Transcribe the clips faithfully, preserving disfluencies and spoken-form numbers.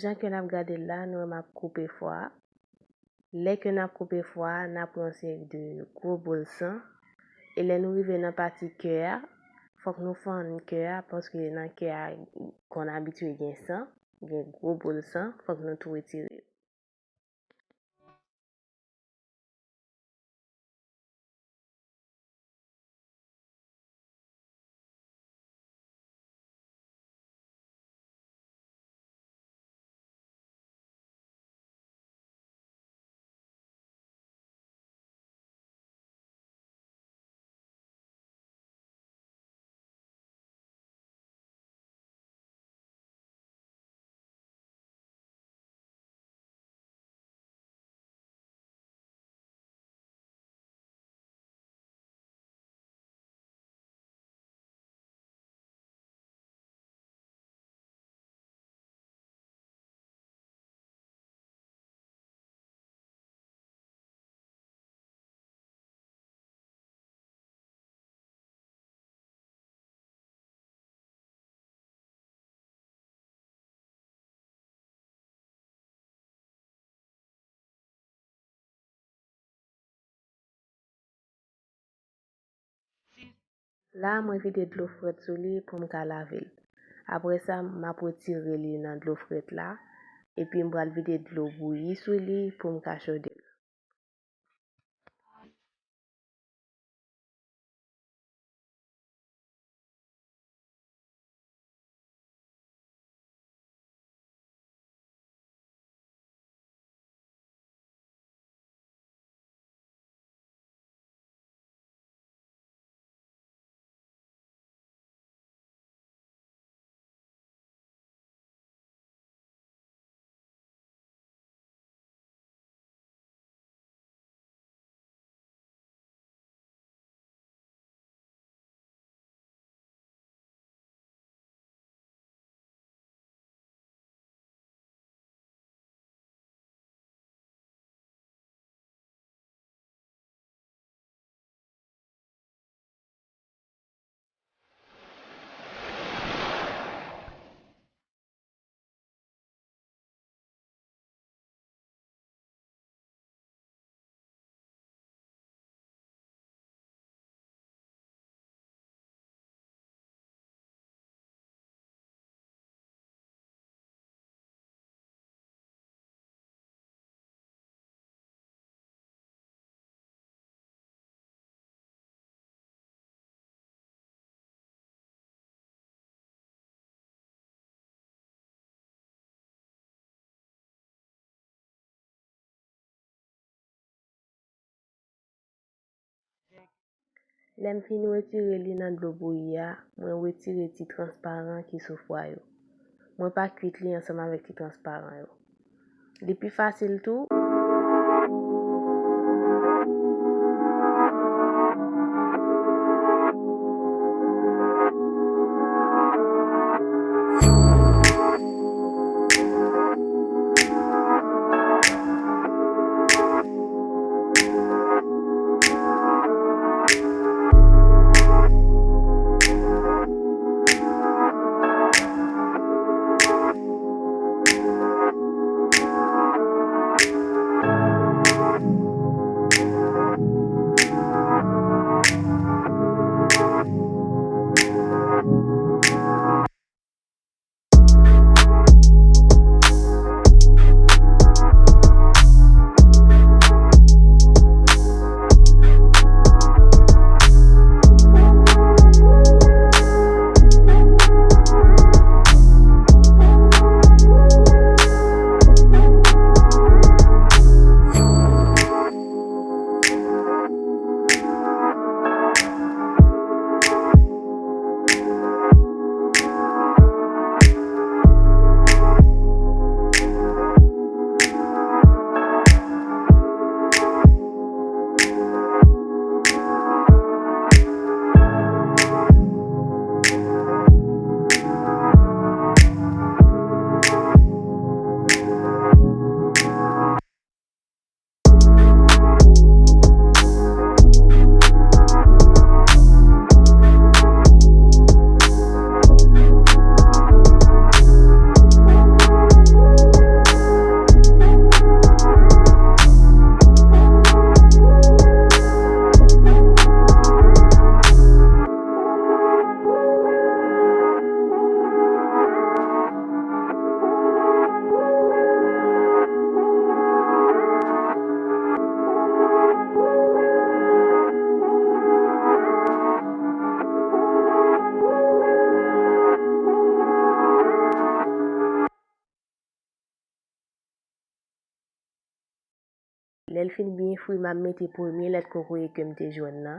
Jan ke n ap gade l la, nou wè m ap koupe fwa a. Lè ke n ap koupe fwa a, n ap wè yon seri de gwo boul san. E lè nou rive nan pati kè a, fòk nou fann kè a, paske nan kè a, konn abitye gen san, gen gwo boul san, fòk nou tou retire yo. La, mwen vide dlo frèt sou li pou m ka lave l. Apre sa, m ap retire li nan dlo frèt la, epi m pral vide dlo bouyi sou li pou m ka chode l. Lè m fin retire li nan dlo bouyi a, mwen retire ti transparan ki sou fwa yo. Mwen pa kwit li ansanm avèk ti transparan yo. Li pi fasil tou. Lè l fin byen fri, m ap mete premye lèt kokoye ke m te jwenn nan.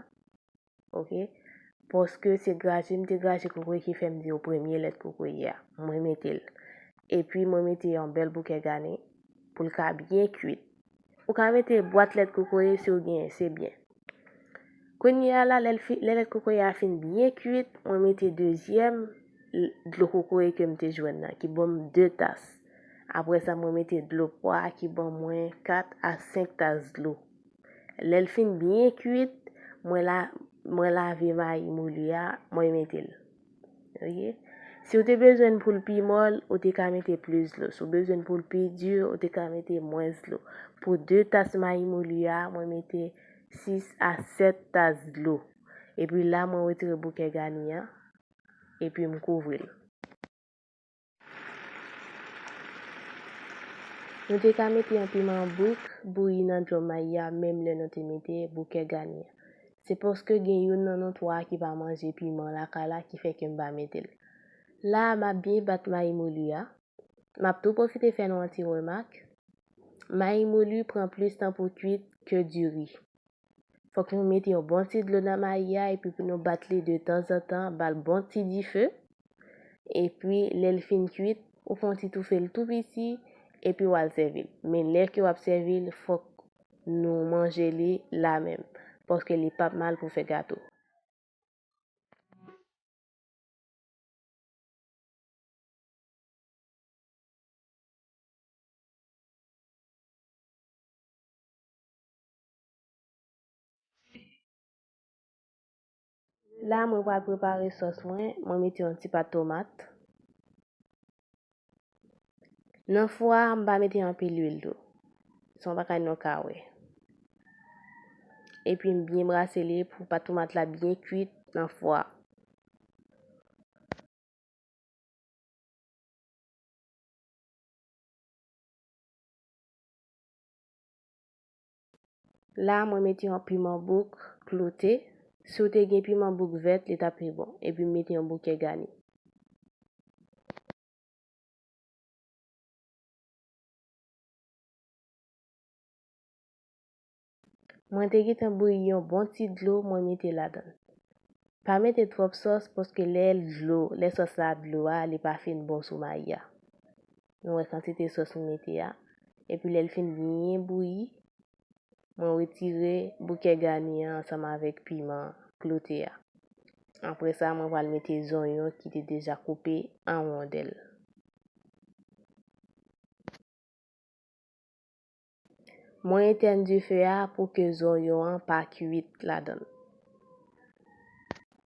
Oke? Paske se graje m te graje kokoye ki fè m di w premye lèt kokoye a. Mwen mete l. Epi mwen mete yon bèl bouke gani pou l ka byen kuit. Ou ka mete bwat lèt kokoye si w genyen, se byen. Kounye a la, lè l fi-, lè lèt kokoye a fin byen kuit, mwen mete dezyèm l-, dlo kokoye ke m te jwenn nan, ki ban m de tas. Apre sa, mwen mete dlo pwa a ki ban mwen kat a senk tas dlo. Lè l fin byen kuit, mwen la, mwen lave mayi mouli a, mwen mete l. Oke? Si w te bezwen l pou l pi mòl, ou te ka mete plis dlo. Si w bezwen l pou l pi di, ou te ka mete mwens dlo. Pou de tas mayi mouli a, mwen mete sis a sèt tas dlo. Epi la, mwen retire bouke gani an, epi m kouvri l. Nou te ka mete yon piman bouk bouyi nan dlo mayi a, menm lè nou te mete bouke gani an. Se paske gen youn nan nou twa a ki pa manje piman lakay la ki fè ke m pa mete l. La a, m ap byen bat mayi mouli a. M ap tou pwofite fè nou yon ti remak. Mayi mouli pran plis tan pou kuit ke diri. Fòk nou mete yon bon ti dlo nan mayi a, epi pou nou bat li de tanzantan, ba l bon ti dife. Epi, lè l fin kuit, ou fè yon ti toufe l tou piti, epi w al sèvi l. Men lè ke w ap sèvi l, fòk nou manje li la menm, paske li p ap mal pou fè gato. La, mwen pral prepare sòs mwen. Mwen mete yon ti pat tomat. Nan fou a, m pa mete anpil lwil tou. Se yon bagay nou ka wè. Epi m byen brase li pou pat tomat la byen kuit nan fou a. La, mwen mete yon piman bouk kloute. Si w te gen piman bouk vèt, li t ap pi bon. Epi m mete yon bouke gani. Mwen te gentan bouyi yon bon ti dlo, mwen mete ladan l. Pa mete twòp sòs, paske lè dlo, lè sòs la dlo a, li pa fin bon sou mayi a. Nou wè kantite sòs m mete a. Epi lè l fin byen bouyi, mwen retire bouke gani an ansanm avèk piman kloute a. Apre sa, mwen pral mete zonyon ki te deja koupe an wondèl. Mwen etèn dife a pou ke zonyon an pa kuit ladan l.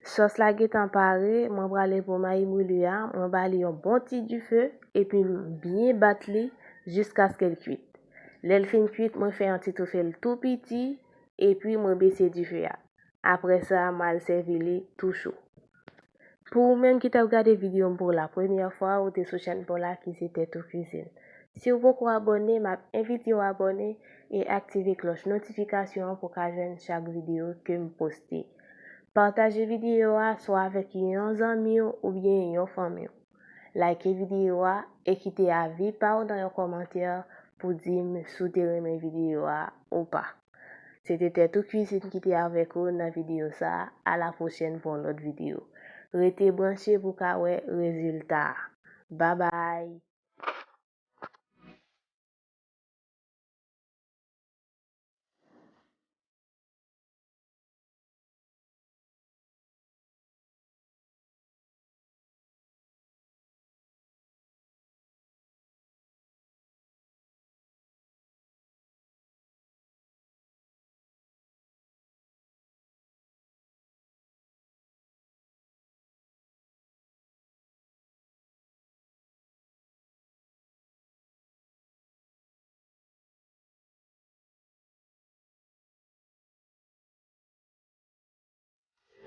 Sòs la gentan pare, mwen prale pou mayi mouli a, mwen ba li yon bon ti dife, epi m byen bat li jiskaske l kuit. Lè l fin kuit, mwen fè yon ti toufe l tou piti, epi mwen bese dife a. Apre sa, m al sèvi li tou cho. Pou ou menm ki t ap gade videyo m pou la premyè fwa, ou te sou chèn pa w la ki se Tèt ou Kwizin. Si w poko abòne, m ap envite w abòne e aktive klòch notifikasyon an pou w ka jwenn chak videyo ke m poste. Pataje videyo a swa avèk yon zanmi w oubyen yon fanmi w. Like videyo a e kite avi pa w nan yon kòmantè pou di m si w te renmen videyo a ou pa. Se te Tèt ou Kwizin ki te avèk ou nan videyo sa a. A la pwochèn pou yon lòt videyo. Rete branche pou w ka wè rezilta a. Babay!